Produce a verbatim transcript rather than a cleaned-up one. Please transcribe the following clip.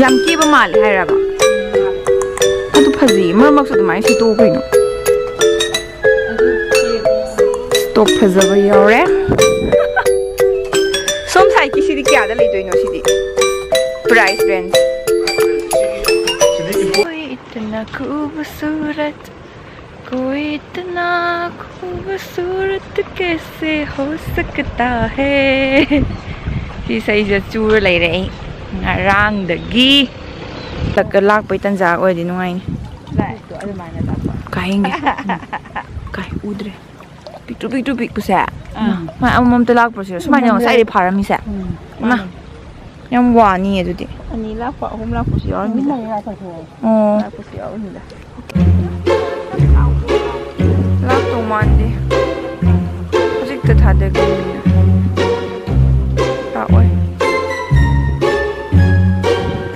ꯌꯥꯝ ꯀꯦꯕ ꯃꯥꯜꯂꯦ ꯍꯥꯏꯔꯕ? ꯑꯗꯨ ꯐꯖꯩꯌꯦ, ꯃꯔꯛ ꯃꯔꯛꯁꯨ ꯑꯗꯨꯃꯥꯏꯅ ꯁꯦꯠꯇꯣꯛꯎ ꯀꯩꯅꯣ꯫ ꯇꯣꯞ ꯐꯖꯕ ꯌꯥꯎꯔꯦ꯫ ꯁꯣꯝ ꯁꯥꯏꯠꯀꯤꯁꯤꯗꯤ ꯀꯌꯥꯗ ꯂꯩꯗꯣꯏꯅꯣ ꯁꯤꯗꯤ? Price range. कोई इतना खूबसूरत, कोई इतना खूबसूरत कैसे हो सकता है? ꯁꯤ ꯏꯁꯩꯁꯦ ꯆꯨꯔ ꯂꯩꯔꯦ ꯑꯩ ꯉꯔꯥꯡꯗꯒꯤ꯫ ꯂꯥꯛꯄꯩ ꯇꯟꯖꯥ ꯑꯣꯏꯔꯗꯤ ꯅꯨꯡꯉꯥꯏꯅꯤ꯫ ꯀꯥꯏ ꯌꯦꯡꯒꯦ? ꯀꯥꯏ ꯎꯗ꯭ꯔꯦ꯫ ꯄꯤꯛꯇ꯭ꯔꯨ ꯄꯤꯛꯇ꯭ꯔꯨ ꯄꯤꯛꯄꯁꯦ꯫ ꯃꯥ ꯑꯃꯃꯝꯇ ꯂꯥꯛꯄ꯭ꯔꯣ ꯁꯤꯔꯣ? ꯁꯨꯃꯥꯏꯅ ꯉꯁꯥꯏꯗꯩ ꯐꯥꯔꯝꯃꯤꯁꯦ? ꯏꯃꯥ, ꯌꯥꯝ ꯋꯥꯅꯤ ꯑꯗꯨꯗꯤ꯫ ꯑꯅꯤ ꯂꯥꯛꯄ, ꯑꯍꯨꯝ ꯂꯥꯛꯄꯁꯨ ꯌꯥꯎꯔꯝꯃꯤꯗ꯫ ꯑꯣ꯫ ꯂꯥꯛꯄꯁꯨ ꯌꯥꯎꯔꯝꯃꯤꯗ꯫ ꯂꯥꯛꯇꯧ ꯃꯥꯟꯗꯦ꯫ ꯍꯧꯖꯤꯛꯇ ꯊꯥꯗꯈꯤꯕꯅꯤꯅ꯫